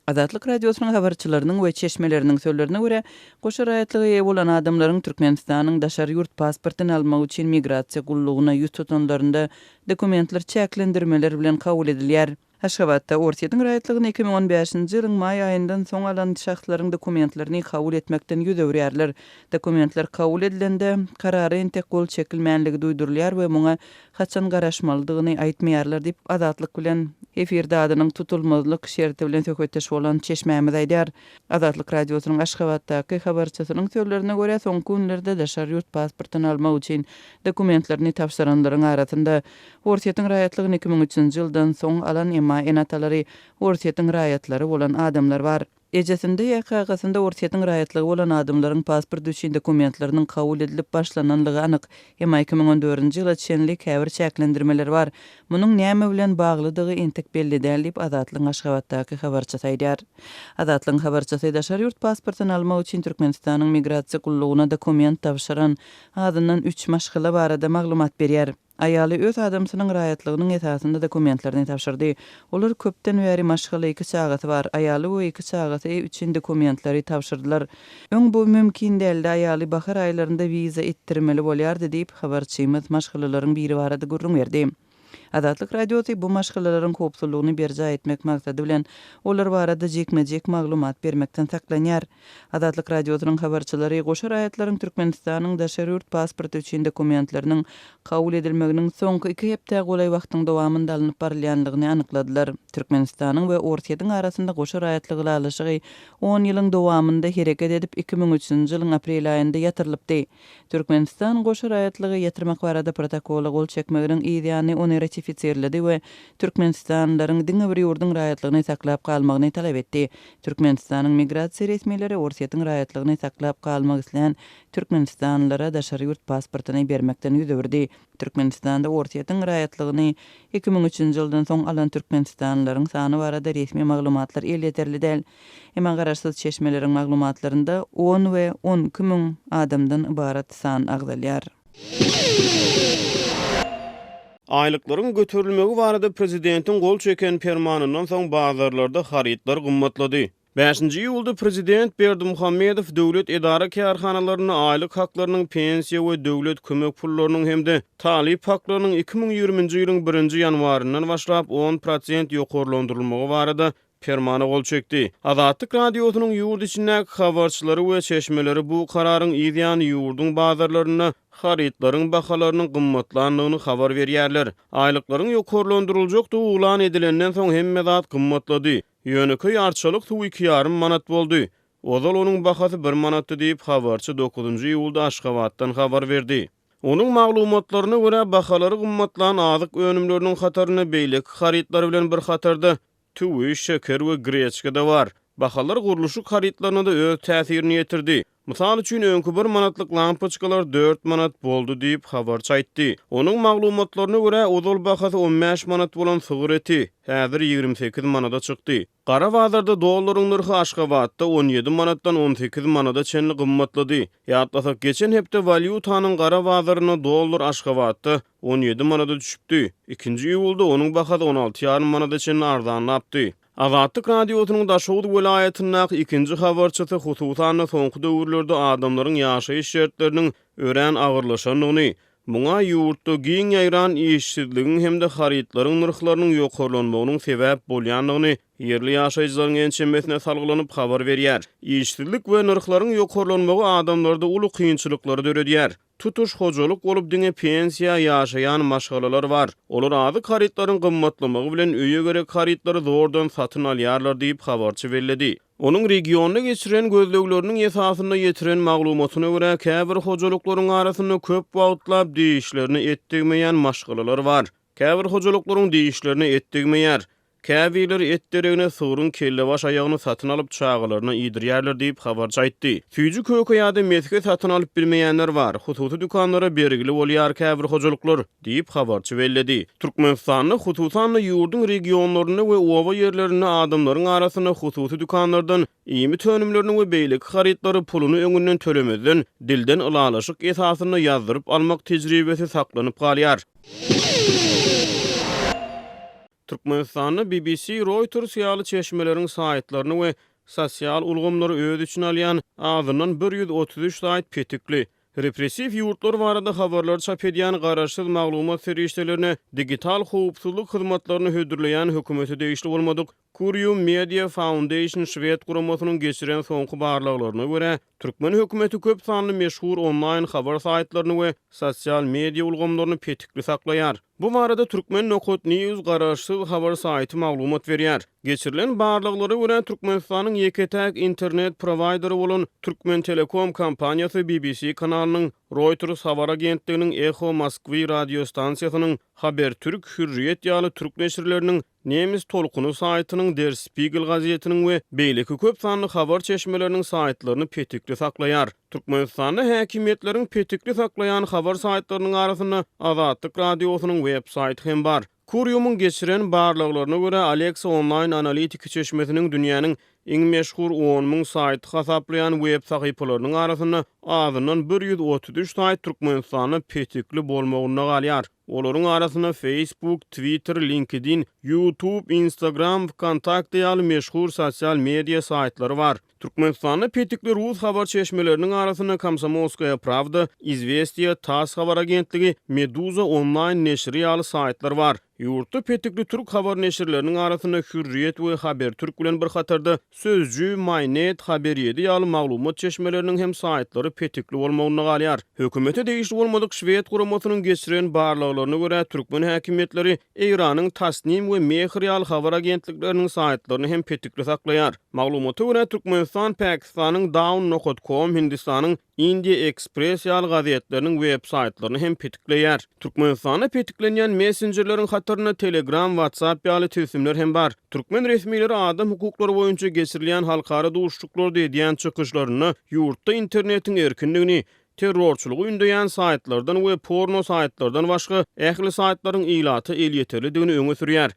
Azatlyk Radiosynyň habarçylarynyň we çeşmeleriniň sözlerine görä, goşa raýatlyga eýe bolan adamlaryň Türkmenistanyň daşary ýurt pasportyny almak üçin migrasiýa gullugyna ýüz tutanlarynda dokumentler çäklendirmeler bilen kabul edilýär. Aşgabatda Orsýetiň raýatlygyny 2015-nji ýylyň maý aýyndan soň alan şahslaryň dokumentlerini kabul etmekden ýüz öwürýärler. Dokumentler kabul edilende, karara entek gol çekilmänligi duýdurylýar we muňa haçan garaşmalydygyny aýtmaýarlar diýip, Azatlyk bilen efirde adynyň tutulmazlyk şerti bilen söhbetdeş bolan çeşmämiz aýdýar. Azatlyk Radiosynyň Aşgabatdaky habarçysynyň sözlerine görä, soňky günlerde daşary ýurt pasportyny almak üçin dokumentlerini tabşyranlaryň arasynda Orsýetiň raýatlygyny 2003-nji ýyldan soň alan, emma ene-atalary Orsýetiň raýatlary bolan adamlar bar. Ejesinde ýa kakasynda Orsýetiň raýatlygy bolan adamlaryň pasport üçin dokumentleriniň kabul edilip başlananlygy anyk. Emma 2014-nji ýyla çenli käbir çäklendirmeler bar. Munuň näme bilen baglydygy entek belli däl diýip, Azatlygyň Aşgabatdaky habarçysy aýdýar. Azatlygyň habarçysy daşary ýurt pasportyny almak üçin Türkmenistanyň Migrasiýa gullugyna dokument tabşyran azyndan üç maşgala barada maglumat berýär. Aýaly öz adamsynyň raýatlygynyň esasynda dokumentlerini tabşyrdy. Olar köpden bäri maşgala iki çagasy bar. Aýaly we iki çagasy üçin dokumentleri tabşyrdylar. Öň bu mümkin däldi, aýaly bahar aýlarynda wiza etdirmeli bolýardy diýip, habarçymyz maşgalalaryň biri barada gürrüň berdi. Azatlyk Radiosy bu maşgalalaryň howpsuzlygyny berjaý etmek maksady bilen, olar barada jikme-jik maglumat bermekden saklanýar. Azatlyk Radiosynyň habarçylary goşa raýatlaryň Türkmenistanyň daşary ýurt pasporty üçin dokumentleriniň kabul edilmeginiň soňky iki hepdä golaý wagtyň dowamynda alnyp barylýandygyny anykladylar. Türkmenistanyň we Orsýetiň arasynda goşa raýatlyk ylalaşygy on ýylyň dowamynda hereket edip, 2003-nji ýylyň aprel aýynda ýatyrylypdy. Türkmenistan goşa raýatlygy ýatyrmak barada protokola gol çekmeginiň yz ýany ony ratifisirledi we türkmenistanlylaryň diňe bir ýurduň raýatlygyny saklap galmagyny talap etdi. Türkmenistanyň migrasiýa resmileri Orsýetiň raýatlygyny saklap galmak islän türkmenistanlylara daşary ýurt pasportyny bermekden ýüz öwürdi. Türkmenistanda Orsýetiň raýatlygyny 2003-nji ýyldan soň alan türkmenistanlylaryň sany barada resmi maglumatlar elýeterli däl. Emma garaşsyz çeşmeleriň maglumatlarynda on we 12 müň adamdan ybarat san agzalýar. Aýlyklaryň göterilmegi barada prezidentiň gol çeken permanyndan soň bazarlarda harytlar gymmatlady. Bäşinji iýulda prezident Berdimuhamedow döwlet edara-kärhanalarynda aýlyk haklarynyň, pensiýa we döwlet kömek pullarynyň hem-de talyp haklarynyň 2020-nji ýylyň birinji ýanwaryndan başlap on prosent ýokarlandyrylmagy barada Permana gol çekdi. Azatlyk Radiosynyň ýurt içindäki habarçylary we çeşmeleri bu kararyň yz ýany ýurduň bazarlarynda harytlaryň bahalarynyň gymmatlandygyny habar berýärler. Aýlyklaryň ýokarlandyryljakdygy yglan edilenden soň hemme zat gymmatlady. Ýönekeý arçalyk suwy iki ýarym manat boldy. Ozal onuň bahasy bir manatdy diýip, habarçy dokuzynjy iýulda Aşgabatdan habar berdi. Onuň maglumatlaryna görä, bahalary gymmatlan azyk önümleriniň hatarynda beýleki harytlar bilen bir hatarda Tüwi, şeker we greçka-da bar. Bahalar gurluşyk harytlaryna-da öz täsirini ýetirdi. Mysal üçin, öňki bir manatlyk lampoçkalar dört manat boldy diýip, habarçy aýtdy. Onuň maglumatlaryna görä, ozal bahasy on bäş manat bolan sygyr eti, häzir 28 manada çykdy. Gara bazarda dollaryň nyrhy Aşgabatda on ýedi manatdan on sekiz manada çenli gymmatlady. Ýatlasak, geçen hepde walýutanyň gara bazarynda dollar Aşgabatda 17 manada düşüpdi. Ikinji iýulda onuň bahasy on alty ýarym manada çenli arzanlapdy. Azatlyk Radiosynyň Daşoguz welaýatyndaky ikinji habarçysy hususan-da soňky döwürlerde adamlaryň ýaşaýyş şertleriniň örän agyrlaşandygyny, muňa ýurtda giň ýaýran işsizligiň hem-de harytlaryň nyrhlarynyň ýokarlanmagynyň sebäp bolýandygyny ýerli ýaşaýjylaryň ençemesine salgylanyp habar berýär. Işsizlik we nyrhlaryň ýokarlanmagy adamlarda uly kynçylyklary döredýär. Tutuş hojalyk bolup diňe pensiýa ýaşaýan maşgalalar bar. Olar azyk harytlaryň gymmatlamagy bilen öýe gerek harytlary zordan satyn alýarlar diýip, habarçy belledi. Onuň regionda geçiren gözlegleriniň esasynda ýetiren maglumatyna görä, käbir hojalyklaryň arasynda köp wagtlap dişlerine et degmeýän maşgalalar bar. Käbir hojalyklaryň dişlerine et degmeýär. Käbirleri et deregine sygryň kellebaş-aýagyny satyn alyp, çagalaryna iýdirýärler diýip, habarçy aýtdy. Süýji-köke ýa-da mesge satyn alyp bilmeýänler bar. Hususy dükanlara bergili bolýar käbir hojalyklar, diýip, habarçy belledi. Türkmenistanda, hususan-da, ýurduň regionlarynda we oba ýerlerinde adamlaryň arasynda hususy dükanlardan iýmit önümlerini we beýleki harytlary puluny öňünden tölemezden, dilden ylalaşyk esasynda ýazdyryp almak tejribesi saklanyp galýar. Türkmenistanda BBC, Reuters ýaly çeşmeleriň saýtlaryny we sosial ulgamlary öz içine alýan azyndan 133 saýt petikli. Repressiw ýurtlar barada habarlary çap edýän garaşsyz maglumat serişdelerine digital howpsuzlyk hyzmatlaryny hödürleýän hökümete degişli bolmadyk Curium Media Foundation şwed guramasynyň geçiren soňky barlaglaryna görä, türkmen hökümeti köp sanly meşhur onlaýn habar saýtlaryny we sosial media ulgamlaryny petikli saklaýar. Bu barada Turkmen nokat news garaşsyz habar saýty maglumat berýär. Geçirilen barlaglara görä, Türkmenistanyň ýeke-täk internet prowaýderi bolan Türkmentelekom kompaniýasy BBC kanalynyň, Reuters habar agentliginiň, Eho Moskwy radiostansiýasynyň, Habertürk, Hürriýet ýaly türk neşirleriniň, Nemes tolkuny saýtynyň, Der Spiegel gazetiniň we beýleki köp sanly habar çeşmeleriniň saýtlaryny petikli saklaýar. Türkmenistanda häkimiýetleriň petikli saklaýan habar saýtlarynyň arasynda Azatlyk Radiosynyň web saýty hem bar. Curium-yň geçiren barlaglaryna görä, Alexa onlaýn analitiki çeşmesiniň dünýäniň iň meşhur 10,000 saýty hasaplaýan web sahypalarynyň arasynda azyndan 133 saýt Türkmenistanda petikli bolmagynda galýar. Olaryň arasynda Facebook, Twitter, LinkedIn, YouTube, Instagram, Vkontakte ýaly meşhur sosial media saýtlary bar. Türkmenistanda petikli rus habar çeşmeleriniň arasynda Komsomolskaýa prawda, Izwestiýa, tass habar agentligi, Meduza onlaýn neşiri ýaly saýtlar bar. Ýurtda petikli türk habar neşirleriniň arasynda Hürriýet we Habertürk bilen bir hatarda Sözcü, Mynet, Haber ýedi ýaly maglumat çeşmeleriniň hem saýtlary petikli bolmagynda galýar. Hökümete degişli bolmadyk şwed guramasynyň geçiren barlaglaryna görä, türkmen häkimiýetleri Eýranyň Tasnim we Mehr ýaly habar agentlikleriniň saýtlaryny hem petikli saklaýar. Maglumata görä, Türkmenistan Pakistanyň Dawn nokat kom, Hindistanyň India Express ýaly gazetleriniň web saýtlaryny hem petikleýär. Türkmenistanda petiklenýän messenjerleriň hatarynda Telegram, WhatsApp ýaly tilsimler hem bar. Türkmen resmileri adam hukuklary boýunça geçirilýän halkara duşuşyklarda edýän çykyşlarynda ýurtda internetiň erkinligini, terrorçylygy ündeýän saýtlardan we porno saýtlardan başga ähli saýtlaryň ilata elýeterlidigini öňe sürýär.